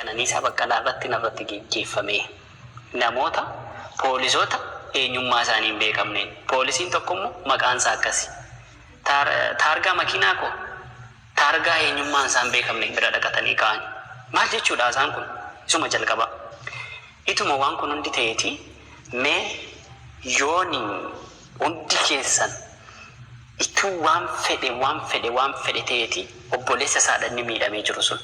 Qananiisaa Baqqalaa irratti narratti geggeeffame. Namoota, poolisoota eenyummaa isaanii hin beekamneen. Poolisiin tokko immoo maqaan isaa akkasi. Taargaa makiinaa koo taargaa eenyummaan isaa hin beekamne bira dhaqatanii ka'an. Maal jechuudha haasaan kun? Isuma jalqabaa. Ituma waan kun hundi ta'eetii mee yooni hundi keessan ituu waan fedhe waan fedhe waan fedhe ta'eetii obboleessa isaadha inni miidhamee jiru sun.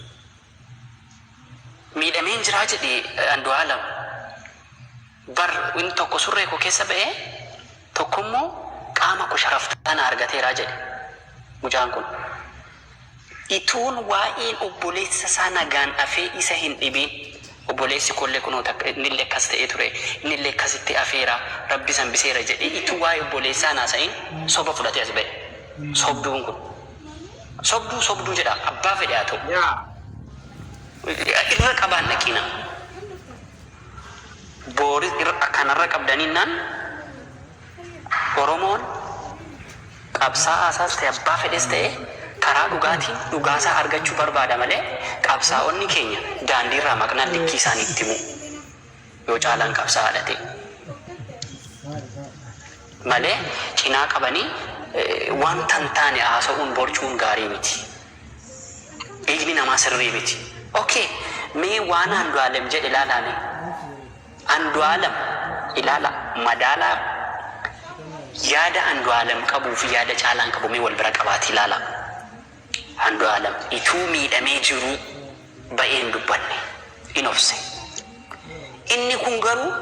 Miidhameen jiraa jedhi Andu'aalam. Bar inni tokko surree koo keessa ba'ee tokko immoo qaama koo sharaftaa na argateera jedhe mucaan kun. Ituun waa'een obboleessa isaa nagaan afee isa hin dhibiin, obboleessi koollee kunoo takka innillee akkas ta'ee ture, innillee akkasitti afeera, Rabbi isa hambiseera jedhee ituu waa'ee obboleessaa hin haasa'iin soba fudhatee as ba'e. Sobduun kun. Sobduu sobduu jedhaa abbaa fedhe haa ta'u. Yaa. Irra qabaan dhaqiinaa. Boori irra kanarra qabdaninnaan Oromoon qabsaa'aa isaas ta'e abbaa fedhes ta'e karaa dhugaatiin dhugaasaa argachuu barbaada malee qabsaa'onni keenya daandiirraa maqnaan likkii isaanii itti himu yoo caalaan qabsaa'aadha ta'e malee cinaa qabanii wanta hin taane haasa'uun borcuun gaarii miti. Dhiigni namaa sirrii miti. Ok mee waan Andu'aalem jedhe ilaalaa mee. Andu'aalem ilaalaa madaalaa yaada Andu'aalem qabuu fi yaada Caalaan qabu mee wal bira qabaatii ilaalaa. Andu'aalem ituu miidhamee jiruu ba'ee hin dubbanne. In obse. Inni kun garuu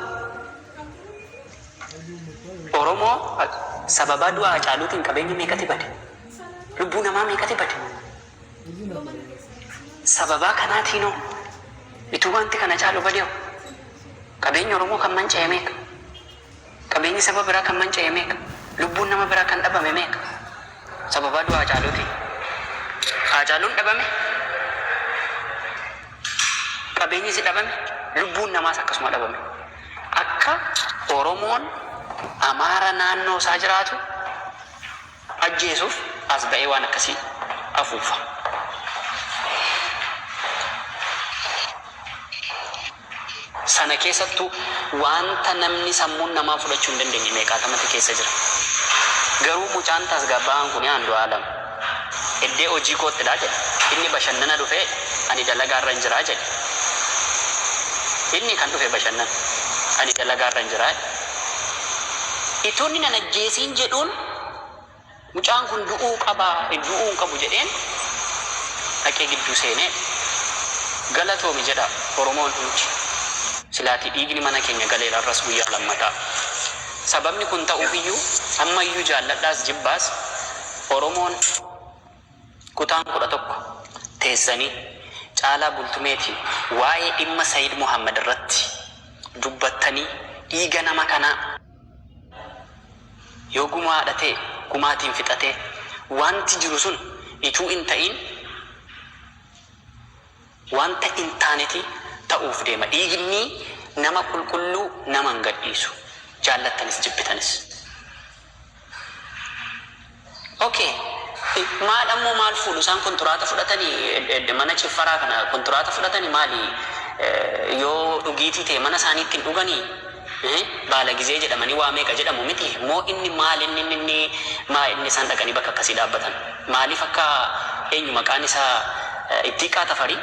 Oromoo sababaa du'a Hacaaluutiin qabeenyi meeqati bade? Lubbuu namaa meeqati bade? Sababaa kanaatiinoo ituu wanti kana caalu badehoo? Qabeenyi Oromoo kan manca'e meeqa? Qabeenyi saba biraa kan manca'e meeqa? Lubbuun nama biraa kan dhabame meeqa? Sababaa du'a Hacaaluutiin. Hacaaluun dhabame, qabeenyis dhabame, lubbuun namaas akkasuma dhabame. Akka Oromoon Amaara naannoo isaa jiraatu ajjeesuuf as ba'ee waan akkasii afuufa. Sana keessattuu wanta namni sammuun namaa fudhachuu hin dandeenye meeqaatamatu keessa jira. Garuu mucaan tasgabbaa'aan kuni Andu'aalam eddee hojii koottidha jedhe. Inni bashannana dhufee ani dalagaarran jira jedhe. Inni kan dhufe bashannana. Ani dalagaarran jira jedhe. Ituu inni nan ajjeesiin jedhuun Mucaan kun du'uu qaba, du'uu hin qabu jedheen dhaqee gidduu seenee galatoomi jedha Oromoon hundi. Silaatii dhiigni mana keenya galeera har'as guyyaa lammataa. Sababni kun ta'uuf iyyuu ammayyuu jaalladhaas jibbaas Oromoon kutaan 11 teessanii Caalaa Bultumeetiin waa'ee dhimma Sayid Mohammed irratti dubbattanii dhiiga nama kanaa Yoo gumaadha ta'e gumaatiin fixatee wanti jiru sun ituu in ta'iin wanta in taaneti ta'uuf deema. Dhiignii nama qulqulluu nama hin gadhiisu. Jaallattanis jibbitanis. Ok maal ammoo maal fuudhu isaan kontiraata fudhatani mana ciffaraa kana kontiraata fudhatani maali yoo dhugiitii ta'e mana isaaniitti hin dhuganii baala gizee jedhamanii waa meeqa jedhamu miti moo inni maal inni inni maa inni isaan dhaqanii bakka akkasii dhaabbatan maaliif akka eenyu maqaan isaa Ittiiqaa Tafarii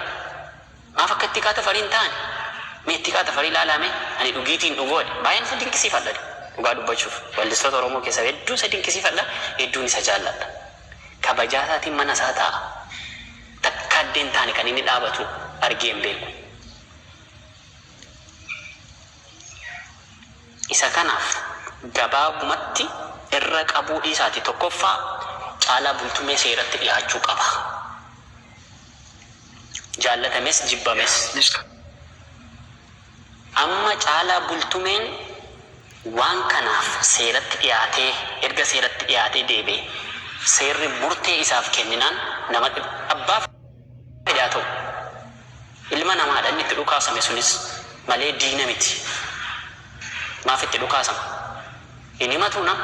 Maaf akka Ittiqaa Tafarii hin taane? Mee Ittiqaa Tafarii ilaalaa mee? Ani dhugiitii hin dhuguu jedhe. Baay'een isa dinqisiifadha jedhe. Dhugaa dubbachuuf weellistoota Oromoo keessaa hedduun isa dinqisiifadha, hedduun isa jaalladha. Kabajaa isaatiin mana isaa taa'a. Takka addee hin taane kan inni dhaabatu argee hin beeku. Isa kanaaf gabaabumatti irra qabuu dhiisaati tokkoffaa Caalaa Bultumee seeratti dhiyaachuu qaba. Jaallatames jibbames. Amma Caalaa Bultumeen waan kanaaf seeratti dhiyaatee erga seeratti dhiyaatee deebi'ee seerri murtee isaaf kenninaan nama dhiba. Abbaa fedhe haa ta'u. Ilma namaadha inni itti dhukaasame sunis malee diina miti. Maaf itti dhukaasama? Hin himatuu nam?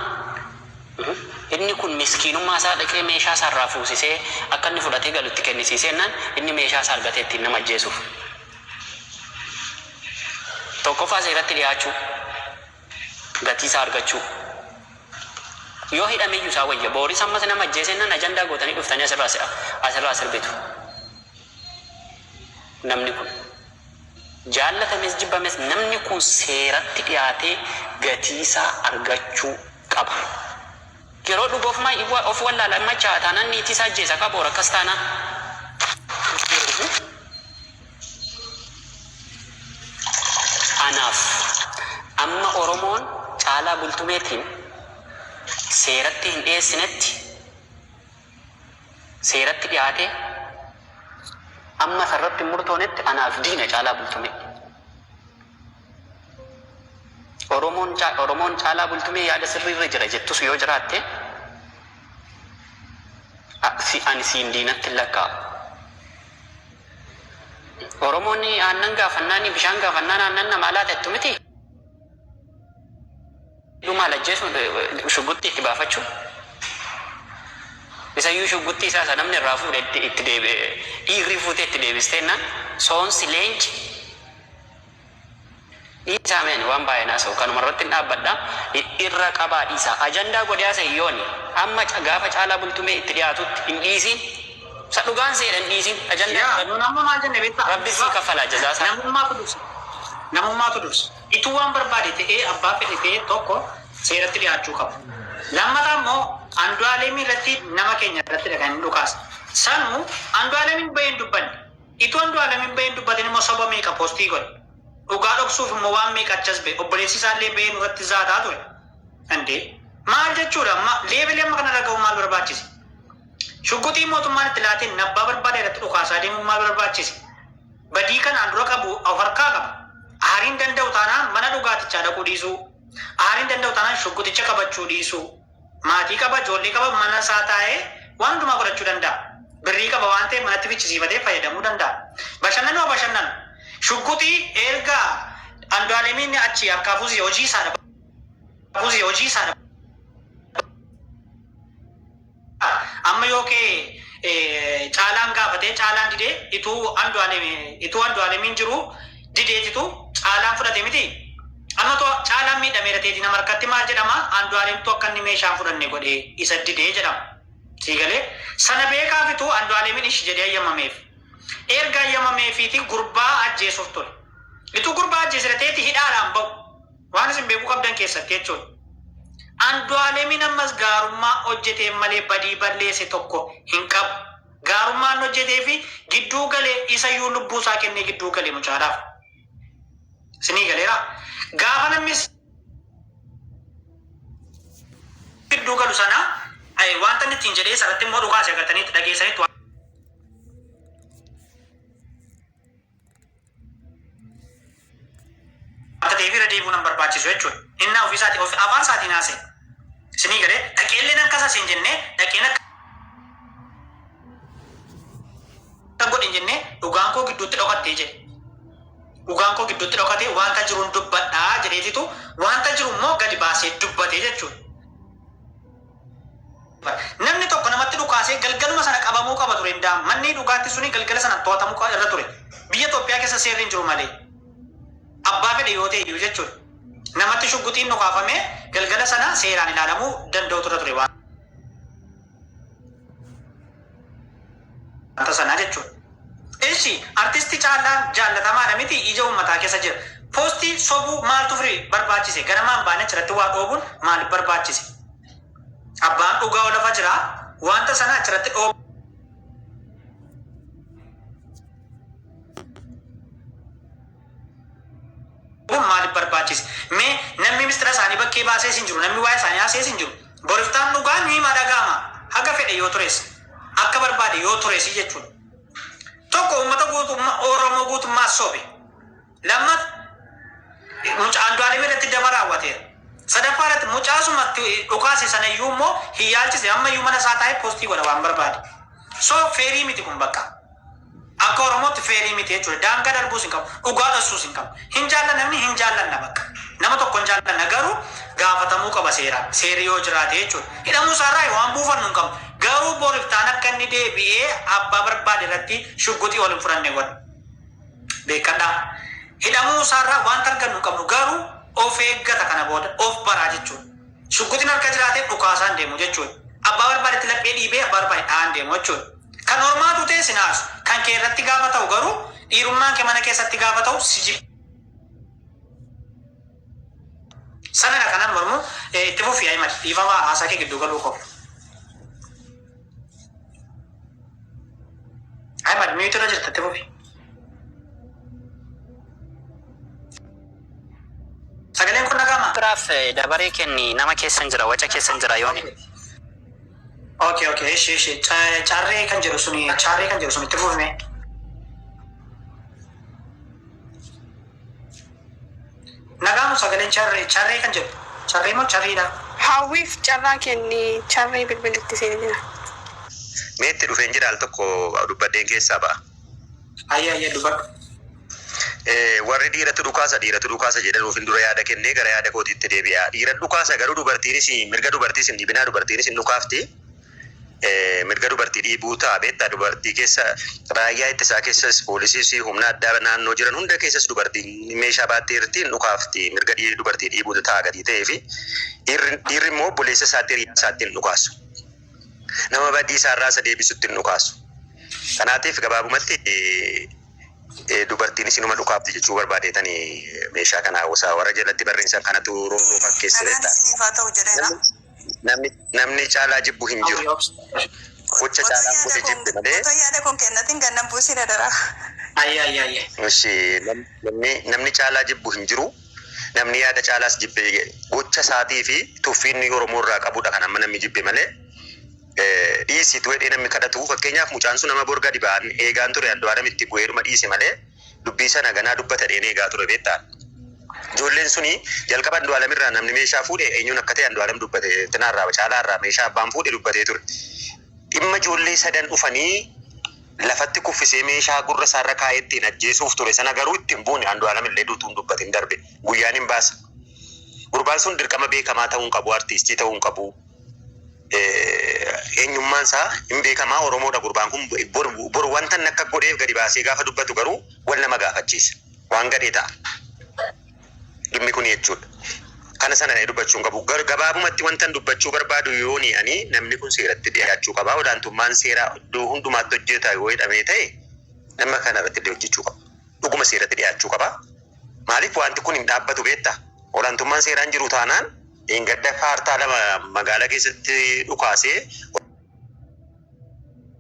Inni kun miskiinummaa isaa dhaqee meeshaa isaa irraa fuusisee akka inni fudhatee galu itti kennisiisee jennaan inni meeshaa isaa argatee ittiin nama ajjeesuuf. Tokkoffaa seeratti dhiyaachuu, gatii isaa argachuu. Yoo hidhameyyuu isaa wayya. Booris ammas nama ajjeesennaan ajandaa gootanii dhuftanii asirraa asirraa sirbitu. Namni kun. Jaallatames jibbames namni kun seeratti dhiyaatee gatiisaa argachuu qaba. Yeroo dhugu ofuma of wallaala machaa'a taanaan niitiisaa ajjeesa kaa boor akkas taanaan. Anaaf amma Oromoon Caalaa Bultumeetiin seeratti hin dhiyeessinetti seeratti dhiyaatee amma isarratti hin murtoonetti anaaf diina Caalaa Bultumee. Oromoon Oromoon Caalaa Bultumee yaada sirriirra jira jettus yoo jiraatte ani siin diinatti hin lakkaa'u. Oromoon aannan gaafannaani bishaan gaafannaan aannan namaa laata jettu miti. Maal ajjeesu shugguxxii itti baafachuu. Isayyuu shugguxxii isaa isa namni irraa fuudhe itti itti deebi dhiirri fuutee itti deebisteennaan soonsi leenci dhiisaa mee ani waan baay'een haasa'u kanuma irratti hin dhaabbadha irra qabaa dhiisaa ajandaa godhee haasa'e yooni amma gaafa Caalaa Bultumee itti dhiyaatutti hin dhiisiin sa dhugaan seedha hin dhiisiin ajandaa Yaa godhadhu nuun amma maal jenne beektaa? Rabbi sii kaffala jazaa isaa. Namummaatu dursa. Namummaatu dursa. Ituu waan barbaade ta'ee abbaa fedhe ta'ee tokko seeratti dhiyaachuu qaba. Lammataa immoo Andu'aalemii irratti nama keenya irrattidha kan inni dhukaase. Sanuu Andu'aalemiin bahee hin dubbanne. Ituu Andu'aalemiin bahee hin dubbatin immoo soba meeqa postii godhe. Dhugaa dhoksuuf immoo waan meeqa achas bahe. Obboleessi isaallee bahee nurratti zaataa ture. Indee maal jechuudha amma leevelii amma kanarra ga'uun maal barbaachise? Shugguxii mootummaan itti laateen abbaa barbaade irratti dhukaasaa deemuun maal barbaachise? Badii kanaan dura qabu of harkaa qaba. Aariin danda'u taanaan mana dhugaatichaa dhaquu dhiisuu. Aariin danda'u taanaan shugguxicha qabachuu dhiisuu. Maatii qaba, ijoollee qaba, mana isaa taa'ee waan hundumaa godhachuu danda'a. Birrii qaba waan ta'eef manatti fichisiifatee fayyadamuu danda'a. Bashannanuu haa bashannanu. Shugguxii erga Andu'aalemiin achii harkaa fuusise hojii isaadha. Fuusise hojii isaadha. Amma yoo kee Caalaan gaafatee Caalaan didee ituu Andu'aalem ituu Andu'aalemiin jiruu dideetitu Caalaan fudhate miti? Amma too Caalaan miidhameera teeti nama harkatti maal jedhama Andu'aalemtu akka inni meeshaa hin fudhanne godhe isa didee jedhama. Sii galee? Sana beekaafitu Andu'aalemin ishi jedhee ayyamameef. Erga ayyamameefiiti gurbaa ajjeesuuf ture. Ituu gurbaa ajjeesera teeti hidhaadhaan ba'u. Waan isin beekuu qabdan keessatti jechuudha. Andu'aalemiin ammas gaarummaa hojjeteen malee badii balleesse tokko hin qabu. Gaarummaa inni hojjetee fi gidduu galee isayyuu lubbuu isaa kennee gidduu gale mucaadhaaf. Isinii galeeraa? Gaafa namni gidduu galu sana wanta inni ittiin jedhee sarratti immoo dhukaase agartaniitti dhageessanitti. Wanta ta'eef irra deebi'uun nan barbaachisu jechuudha. Innaa ofii isaatii of afaan isaatiin haasa'e. Isinii galee dhaqeellee nan kasa siin jennee dhaqeen akka godhe hin jennee dhugaan koo gidduutti dhokattee jedhe. Dhugaan koo gidduutti dhokatee wanta jiruun dubbadhaa jedheetitu wanta jiru immoo gadi baasee dubbate jechuudha. Namni tokko namatti dhukaasee galgaluma sana qabamuu qaba ture indaa manni dhugaatti suni galgala sana to'atamuu irra ture. Biyya Itoophiyaa keessa seerri hin jiru malee. Abbaa fedhe yoo ta'e iyyuu jechuudha. Namatti shugguxiin dhukaafamee galgala sana seeraan ilaalamuu danda'utu irra ture wanta sanaa jechuudha. Eshi artisti Caallaan jaallatamaadha miti ija uummataa keessa jira. Poostii sobuu maaltu firii barbaachise? Ganamaan baanee achirratti waa dhoobuun maaliif barbaachise? Abbaan dhugaa lafa jira wanta sana achirratti dhoobuun maaliif barbaachise? Mee namni mistira isaanii bakkee baasees hin jiru, namni waa'ee isaanii haasees hin jiru. Boriftaan dhugaa ni hima dhaga'ama. Haga fedhe yoo tures, akka barbaade yoo tures jechuudha. Tokko uummata guutummaa Oromoo guutummaa sobe. Lammata mucaa Andu'aalem irratti daba raawwateera. Sadaffaa irratti mucaa sumatti dhukaase sana iyyuu immoo hin yaalchise amma iyyuu mana isaa taa'ee postii godha waan barbaade. So feerii miti kun bakka. Akka Oromootti feerii miti jechuudha. Daangaa darbuus hin qabu. Dhugaa dhossuus hin qabu. Hin jaallanna namni hin jaallanna bakka. Nama tokko hin jaallanna garuu gaafatamuu qaba seeraan. Seerri yoo jiraate jechuudha. Hidhamuu isaarraa waan buufannu hin qabnu. Garuu boriftaan akka inni deebi'ee abbaa barbaade irratti shugguxii ol hin fudhanne godha. Beekadhaa. Hidhamuu isaarraa wanta argannu hin qabnu, garuu of eeggata, kana booda of baraa jechuudha. Shugguxiin harka jiraatee dhukaasaan deemu jechuudha. Abbaa barbaadetti laphee dhiibee abbaa barbaade dha'aan deemu jechuudha. Kan ormaatu ta'e sin aarsu. Kan kee irratti gaafa ta'u garuu, dhiirummaan kee mana keessatti gaafa ta'u si jibba. Sanadha kanan mormu. Itti fufi Ahimad, dhiifama haasaa kee gidduu galuu koo. Ahimad, mute irra jirta, itti fufi. Sagaleen kun dhaga'ama? Biraaf dabaree kenni, nama keessan jira, waca keessan jira yooni. Okay, ishi ishi carree kan jedhu suni, chaarree kan jedhu suni, itti fufime. Nagaamu sagaleen charree, charree kan jedhu, charree moo charriidha? Hawwiif carraa kenni, charree bilbilitti seenina. Meetti dhufeen jira, al tokko dubbadheen keessaa ba'a. Ayyee ayyee, dubbadhu. Warri dhiiratu dhukaasa, dhiiratu dhukaasa jedhan ofiin dura yaada kennee gara yaada kootiitti deebi'a. Dhiira dhukaasa, garuu dubartiinis, mirga dubartiis hin dhiibinaa, dubartiinis hin dhukaafti. Mirga dubartii dhiibuu ta'a beektaa. Dubartii keessa raayyaa ittisaa keessas, poolisiis, humna addaa naannoo jiran hunda keessas dubartiin meeshaa baattee jirti, hin dhukaafti. Mirga dubartii dhiibuu ta'a gatii ta'ee fi dhiirri immoo obboleessa isaatti, hiriyaa isaatti hin dhukaasu. Nama badii isaarraa isa deebisutti hin dhukaasu. Kanaatiif gabaabumatti dubartiinis inuma dhukaafti jechuu barbaadeetanii meeshaa kana hawwasaa warra jalatti barreessan kanatu roorroo fakkeesse Nagaan beektaa. isiniif haa ta'u jedheera. Namni caalaa jibbu hin jiru. Gocha Otoo caalaan yaada godhe kun jibbe malee. Otoo yaada kun kennatin gannan buusin adaraa. Ayyee ayyee ayyee. Ishi, namni caalaa jibbu hin jiru. Namni yaada caalaas jibbe gocha isaatii fi tuffiin Oromoo irraa qabudha kan amma namni jibbe malee. Dhiisitu jedhee namni kadhatu, fakkeenyaaf mucaan sun nama borga dibaan eegaan ture, Andu'aalem itti bu'eedhuma dhiise malee dubbii sana ganaa dubbata dheen eegaa ture beektaa. Ijoolleen suni jalqaba Andu'aalem irraa namni meeshaa fuudhe eenyuun akka ta'e Andu'aalem dubbate, Tinaarraa, Caalaarraa meeshaa abbaan fuudhe dubbatee ture. Dhimma ijoollee sadan dhufanii lafatti kuffisee meeshaa gurra isaarra kaa'ee ittiin ajjeesuuf ture sana garuu ittiin buune. Andu'aalem illee duutuun dubbatin darbe, guyyaan hin baasa. Gurbaan sun dirqama beekamaa ta'uu hin qabu, artiistii ta'uu hin qabu. Eenyummaan isaa hin beekamaa, Oromoodha gurbaan kun. Boru wanta inni akka godheef gadi baasee gaafa dubbatu garuu wal nama gaafachiisa. Waan gadhee ta'a. Dhimmi kun jechuudha. Kana sana dubbachuu hin qabu. Gabaabumatti wanta dubbachuu barbaadu yooni ani namni kun seeratti dhiyaachuu qaba. Olaantummaan seeraa iddoo hundumaatti hojjeta yoo jedhamee ta'e, nama kana irratti illee hojjechuu qaba. Dhuguma seeratti dhiyaachuu qaba. Maaliif wanti kun hin dhaabbatu beektaa? Olaantummaan seeraan jiru taanaan gadda kaartaa lama magaalaa keessatti dhukaasee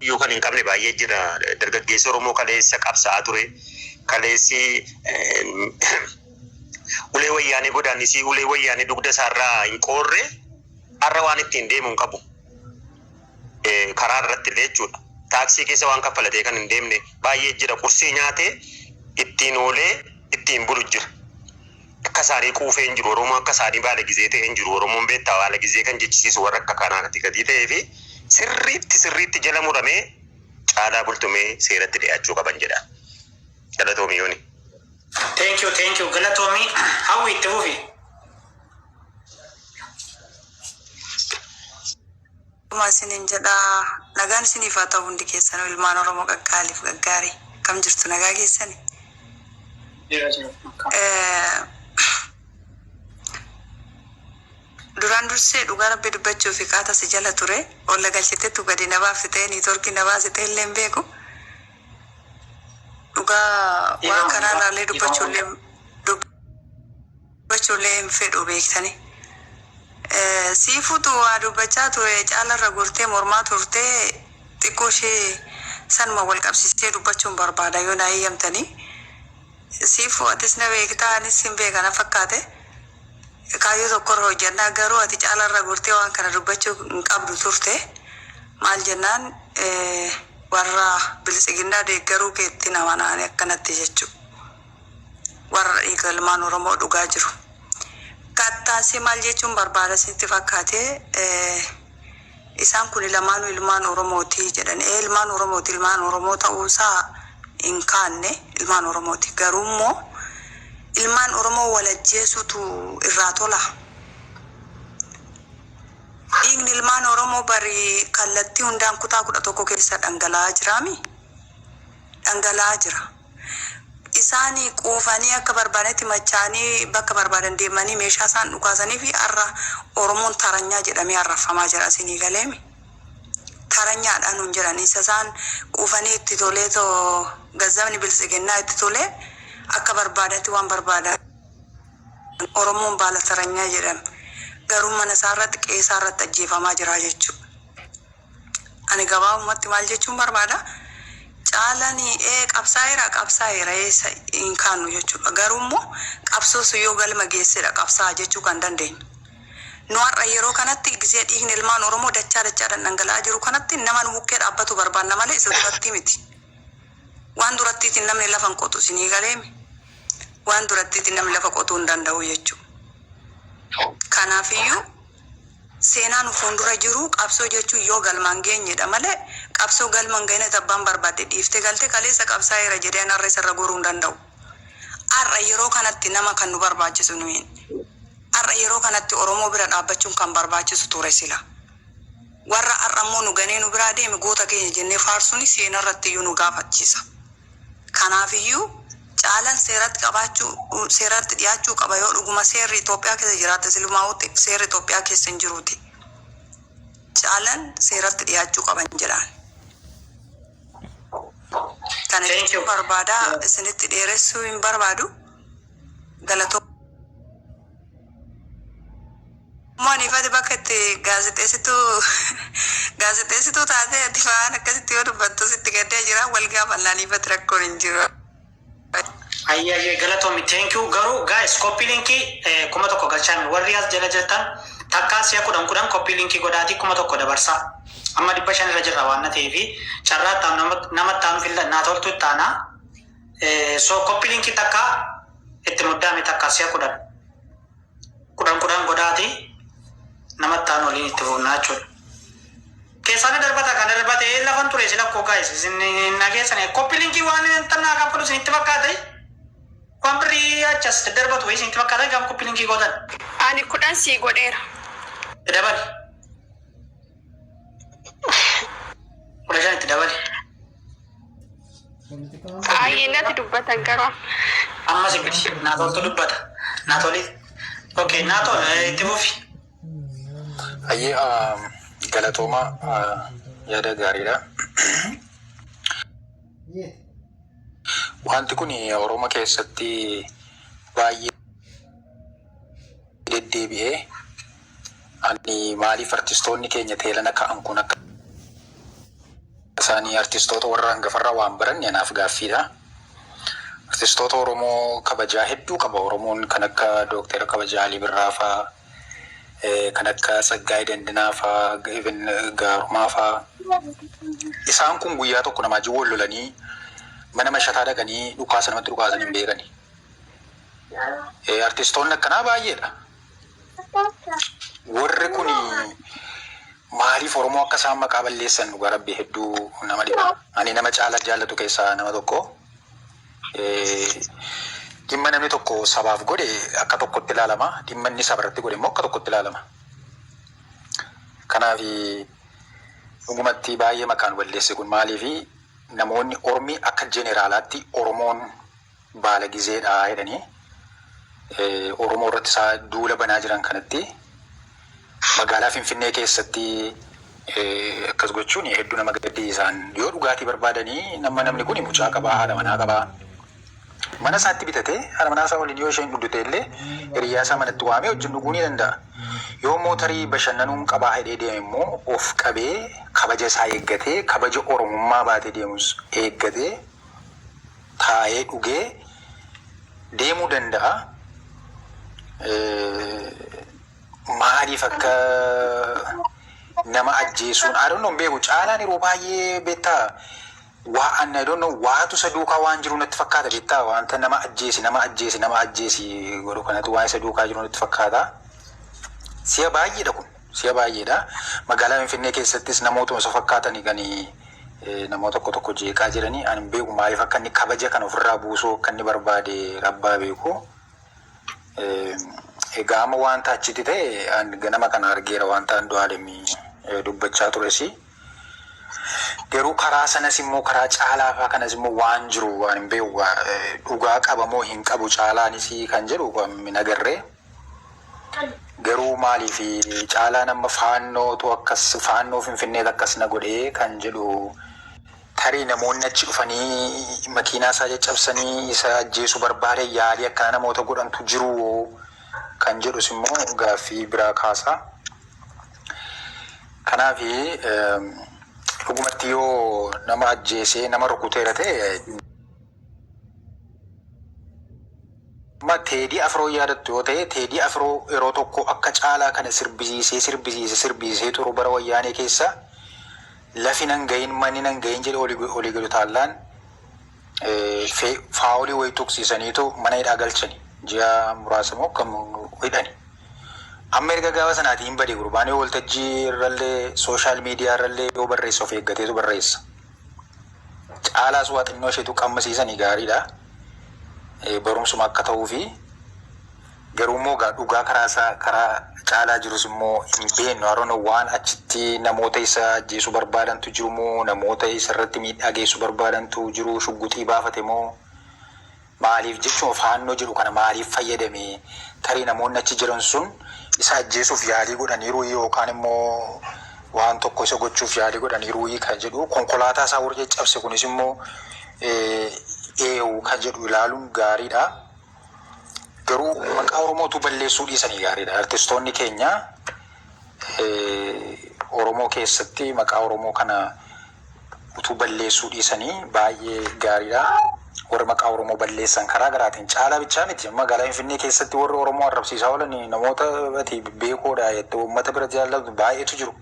iyyuu kan hin qabne baay'ee jira. Dargaggeessi Oromoo kaleessa qabsaa'aa ture. Kaleessi ulee wayyaanee godaannisii ulee wayyaanee dugda isaarraa hin qoorre har'a waan ittiin deemu hin qabu. Karaa irratti illee jechuudha. Taaksii keessa waan kaffalatee kan hin deemne baay'ee jira. Qursii nyaatee ittiin oolee ittiin bulu jira. Akka isaanii quufee hin jiru. Oromoo akka isaanii baala gizee ta'e hin jiru. Oromoon beektaa, baala gizee kan jechisiisu warra akka kanaati gatii ta'ee fi sirriitti sirriitti jala muramee Caalaa Bultumee seeratti dhiyaachuu qaban jedha. Galatoomi yooni. Thank you, thank you. Galatoomi. Hawwi, itti fufi. Akkuma isiniin jedha, nagaan isiniif haa ta'u hundi keessanuu, ilmaan Oromoo qaqqaaliif gaggaarii, kam jirtu, nagaa keessani? Jira jira. Duraan dursee dhugaa rabbi dubbachuu fi qaata si jala ture olla galchitetu gadi na baafte ta'e, networkii na baase ta'e illee hin beeku. Dhugaa waan kanaa irraallee dubbachuullee hin fedhu beektani. Siifuutu waa dubbachaa ture, caalarra gortee mormaa turtee, xiqqoo ishee sanuma wal qabsiisee dubbachuun barbaada yoo na eeyyamtanii. Siifuu, atis na beektaa, anis sin beeka na fakkaate. Kaayyoo tokkorra hojjannaa, garuu ati caalarra gortee waan kana dubbachuu hin qabdu turte. Maal jennaan, warra biltsiginnaa deeggaruu keetti nama naani akkanatti jechuudha. Warra dhiiga ilmaan Oromoo dhugaa jiru. Kattaasee maal jechuun barbaada sitti fakkaate? Isaan kun lamaanuu ilmaan Oromooti jedhan. Ee, ilmaan Oromooti, ilmaan Oromoo ta'uusaa hin kaanne, ilmaan Oromooti. Garuu immoo ilmaan Oromoo walajjeesuutu irraa tola. Dhiigni ilmaan Oromoo bari kallattii hundaan kutaa 11 keessa dhangala'aa jiraami? Dhangala'aa jira. Isaan quufanii akka barbaadanitti machaanii bakka barbaadan deemanii meeshaa isaan dhukaasanii fi har'a Oromoon taranyaa jedhamee arraffamaa jira isinii galeemi. Taranyaadha nuun jedhan isa isaan quufanii itti tolee too gazzabni biltsiginnaa itti tolee akka barbaadatti waan barbaadan Oromoon baala taranyaa jedhame. Garuu mana isaa irratti qe'ee isaa irratti ajjeefamaa jira jechuudha. Ani gabaabumatti maal jechuun barbaada? Caalaan ee qabsaa'eera qabsaa'eera eessa hin kaannu jechuudha. Garuu immoo qabsoo sun yoo galma geessedha qabsaa'a jechuu kan dandeenyu. Nu har'a yeroo kanatti gisee dhiigni ilmaan Oromoo dachaa dachaadhaan dhangala'aa jiru kanatti nama nu bukkee dhaabbatu barbaanna malee isa durattii miti. Waan durattiitiin namni lafa hin qotu isinii galeemi. Waan durattiitiin namni lafa qotuu hin danda'u jechuudha. Kanaafiyyuu seenaa nu fuundura jiru qabsoo jechuun yoo galmaan geenyedha malee qabsoo galma hin gahinetti abbaan barbaadde dhiiftee galte kaleessa qabsaa'eera jedhee an har'a isarra goruu hin danda'u. Har'a yeroo kanatti nama kan nu barbaachisu nuyiin. Har'a yeroo kanatti Oromoo bira dhaabbachuun kan barbaachisu ture sila. Warra har'a immoo nu ganee nu biraa deeme goota keenya jennee faarsuun seenaa irratti iyyuu nu gaafachiisa. Kanaafiyyuu Caalan seeratti qabaachuu seeratti dhiyaachuu qaba yoo dhuguma seerri Itoophiyaa keessa jiraate silumaawutti seerri Itoophiyaa keessa hin jiruuti. Caalan seeratti dhiyaachuu qaban jedhaan. Kana Thank you. jechuun barbaada isinitti dheeressuu hin barbaadu. Galatoomaa ifati bakka itti gaazexeessituu gaazexeessituu taatee ati fa'aan akkasitti yoo dubbattu sitti gaddee jira wal gaafannaan ifati rakkoon hin jiru. Ayyee ayyee galatoomi, thank you. Garuu guys, copy linkii 1000 galchaame. Warri as jala jirtan takkaa si'a 10 10 copy linkii godhaatii 1000 dabarsaa. Amma 500 irra jirra waan na ta'eefi carraa itti aanu nama itti aanu filla naa toltu itti aanaa. So copy linkii takkaa itti muddaame takkaa si'a 10 10 10 godhaati nama itti aanu waliin itti fufnaa jechuudha. Keessaan darbata kan darbate lafan ture si lakkoo guys isin nageessani copy linkii waan tannaa kaffalu isinitti fakkaate waan birrii achas darbatu wayii isinitti fakkaate gaafa copy linkii gootan. Ani 10 sii godheera. Itti dabali. 15 itti dabali. Ayyee natti dubbatan garuu. Ammas miti naatoltu dubbata. Naatoli. Okay, naatol itti fufi. Hayyee, galatoomaa, yaada gaariidha. Wanti kun Oromoo keessatti baay'ee deddeebi'ee ani maaliif artistoonni keenya teelana ka'an kun akka isaanii artistoota warra hangafarraa waan baranne anaaf gaaffiidha. Artistoota Oromoo kabajaa hedduu qaba. Oromoon kan akka Dooktara Kabajaa Alii Birraa fa'aa, kan akka Tsaggaayee Dandinaa fa'aa, even Gaarumaa fa'aa. Isaan kun guyyaa tokko namaa wajjin wal lolanii mana mashataa dhaqanii dhukaasa namatti dhukaasan hin beekani. Artistoonni akkanaa baay'eedha. Warri kun maaliif Oromoo akka isaan maqaa balleessan dhugaa rabbii hedduu nama dhiba. Ani nama caalaa jaallatu keessaa nama tokko. Dhimma namni tokko sabaaf godhe akka tokkotti ilaalama. Dhimma inni saba irratti godhe immoo akka tokkotti ilaalama. Kanaaf dhugumatti baay'ee maqaan balleesse kun maaliifi namoonni ormi akka jeneraalaatti Oromoon baala gizeedha jedhanii Oromoo irratti isaa duula banaa jiran kanatti magaalaa Finfinnee keessatti akkas gochuun hedduu nama gaddisiisaan. Yoo dhugaatii barbaadanii nama namni kun mucaa qabaa, haadha manaa qabaa. Mana isaatti bitatee haadha manaa isaa waliin yoo isheen dhugdu ta'e illee hiriyaa isaa manatti waamee wajjin dhuguu ni danda'a. Yoo immoo tarii bashannanuun qabaa hidhee deeme immoo of qabee kabaja isaa eeggatee kabaja Oromummaa baatee deemus eeggatee taa'ee dhugee deemuu danda'a. Maaliif akka nama ajjeesuun I don't know, hin beeku. Caalaan yeroo baay'ee beektaa waa an I don't know waatu isa duukaa waan jiru natti fakkaata, beektaa wanta nama ajjeesi nama ajjeesi nama ajjeesi godhu kanatu waan isa duukaa jiru natti fakkaata. Si'a baay'eedha kun, si'a baay'eedha. Magaalaa Finfinnee keessattis namootuma isa fakkaatanii kan namoota tokko tokko jeeqaa jiranii ani hin beeku maaliif akka inni kabaja kana ofirraa buusuu akka inni barbaade rabbaa beeku. Egaa amma wanta achitti ta'e ani ganama kana argeera wanta Andu'aalem dubbachaa tures. Garuu karaa sanas immoo karaa Caalaa faa kanas immoo waan jiru waan hin beeku dhugaa qaba moo hin qabu Caalaanis kan jedhu hin agarre. Garuu maaliif Caalaan amma Faannootu akkas Faannoo Finfinneetu akkas na godhee kan jedhu tarii namoonni achi dhufanii makiinaa isaa caccabsanii isa ajjeesuu barbaadan yaalii akkanaa namoota godhantu jiru kan jedhus immoo gaaffii biraa kaasa. Kanaaf dhugumatti yoo nama ajjeesee nama rukuteera ta'e amma Teedii Afroo yaadattu yoo ta'e Teedii Afroo yeroo tokko akka Caalaa kana sirbisiisee sirbisiisee sirbisiisee turu bara wayyaanee keessa lafi nan gahin manni nan gahin jedhe olii gadi taallaan faawolii wayii tuqsiisaniitu mana hidhaa galchani ji'a muraasa moo akkam hidhani. Amma erga gaafa sanaatii hin bade gurbaan yoo waltajjii irrallee social media irrallee yoo barreesse of eeggateetu barreessa. Caalaas waa xinnoo isheetu qammasiisanii gaariidha. Barumsuma akka ta'uufi garuu immoo egaa dhugaa karaa isaa karaa Caalaa jirus immoo hin beeknu. I don't know waan achitti namoota isa ajjeesuu barbaadantu jiru moo namoota isa irratti miidhaa geessuu barbaadantu jiru shugguxii baafate moo Maaliif jechuma Faannoo jedhu kana maaliif fayyadame? Tarii namoonni achi jiran sun isa ajjeesuuf yaalii godhaniiruuyii yookaan immoo waan tokko isa gochuuf yaalii godhaniiruuyii kan jedhu konkolaataa isaa warri caccabse kunis immoo eewu kan jedhu ilaaluun gaariidha. Garuu maqaa Oromoo utuu balleessuu dhiisanii gaariidha. Artistoonni keenya Oromoo keessatti maqaa Oromoo kana utuu balleessuu dhiisanii baay'ee gaariidha. Warri maqaa Oromoo balleessan karaa garaatiin Caalaa bichaa miti. Magaalaa Finfinnee keessatti warri Oromoo arrabsiisaa oolan namoota ati beekoodha jettee uummata bira jaallatu baay'eetu jiru.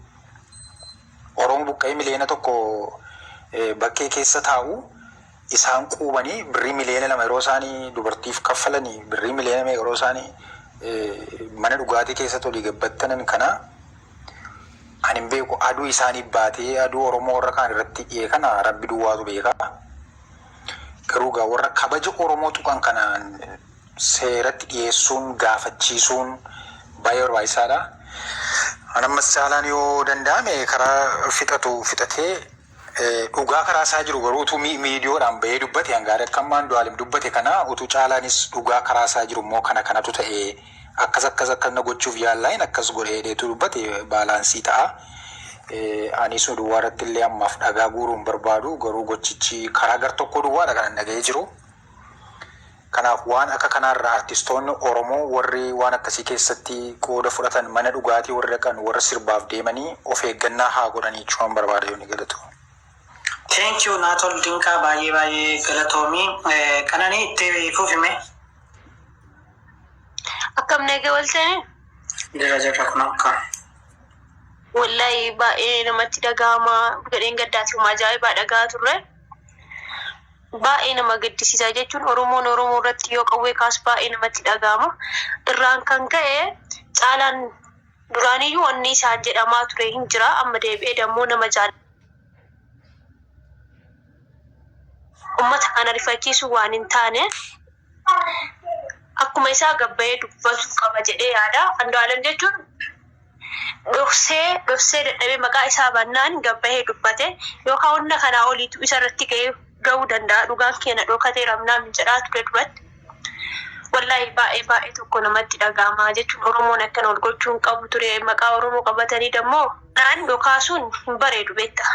Oromoo buqqa'ee miliyoona 1 bakkee keessa taa'u isaan quubanii birrii miliyoona 2 yeroo isaanii dubartiif kaffalanii birrii miliyoona meeqa yeroo isaanii mana dhugaatii keessatti olii gabbattanan kana Ani hin beeku aduu isaaniif baatee aduu Oromoo warra kaan irratti dhi'e kana Rabbi duwwaatu beeka. Garuu egaa warra kabaja Oromoo tuqan kana seeratti dhiyeessuun gaafachiisuun baay'ee barbaachisaadha. An ammas caalaan yoo danda'ame karaa fixatu fixatee dhugaa karaa isaa jiru garuu utuu miidiyoodhaan bahee dubbate hangaarii akka amma Andu'aalem dubbate kana utuu Caalaanis dhugaa karaa isaa jiru immoo kana kanatu ta'e akkas akkas akkas na gochuuf yaallaayin akkas godhe jedheetu dubbate baalaansii ta'a. Anis duwwaa irratti illee ammaaf dhagaa guuruu hin barbaadu garuu gochichi karaa gar tokkoo duwwaadha kanan dhaga'ee jiru. Kanaaf waan akka kanaarraa artistoonni Oromoo warri waan akkasii keessatti qooda fudhatan mana dhugaatii warri dhaqan warra sirbaaf deemanii of eeggannaa haa godhanii jechuunan barbaada Yoni galatoomi. Thank you Naatol Dinqaa baay'ee baay'ee galatoomi. Qananii itti fufi mee. Akkam naga waltanii? Jira jirra kun akka. Wallahi baay'ee namatti dhaga'ama. Gadheen gaddaati uma ajaa'ibaa dhaga'aa turre. Baay'ee nama gaddisiisa jechuun Oromoon Oromoo irratti yoo qawwee kaasu baay'ee namatti dhaga'ama. Irraan kan ka'e Caalaan duraaniyyuu wanni isaan jedhamaa ture hin jira. Amma deebi'ee dammoo nama jaal ummata kana rifachiisuu waan hin taane akkuma isaa gabbayee dubbatuu qaba jedhee yaada. Andu'aalem jechuun dhoksee dhoksee dadhabee maqaa isaa bannaan gad bahee dubbate yookaan wanna kanaa oliitu isa irratti ga'ee ga'uu danda'a dhugaan keenya dhokateera minaamin jedhaa ture duratti. Wallaahi baay'ee baay'ee tokko namatti dhaga'ama jechuun Oromoon akkana wal gochuu hin qabu ture maqaa Oromoo qabatanii dammoo naan dhokaasuun hin bareedu beekta.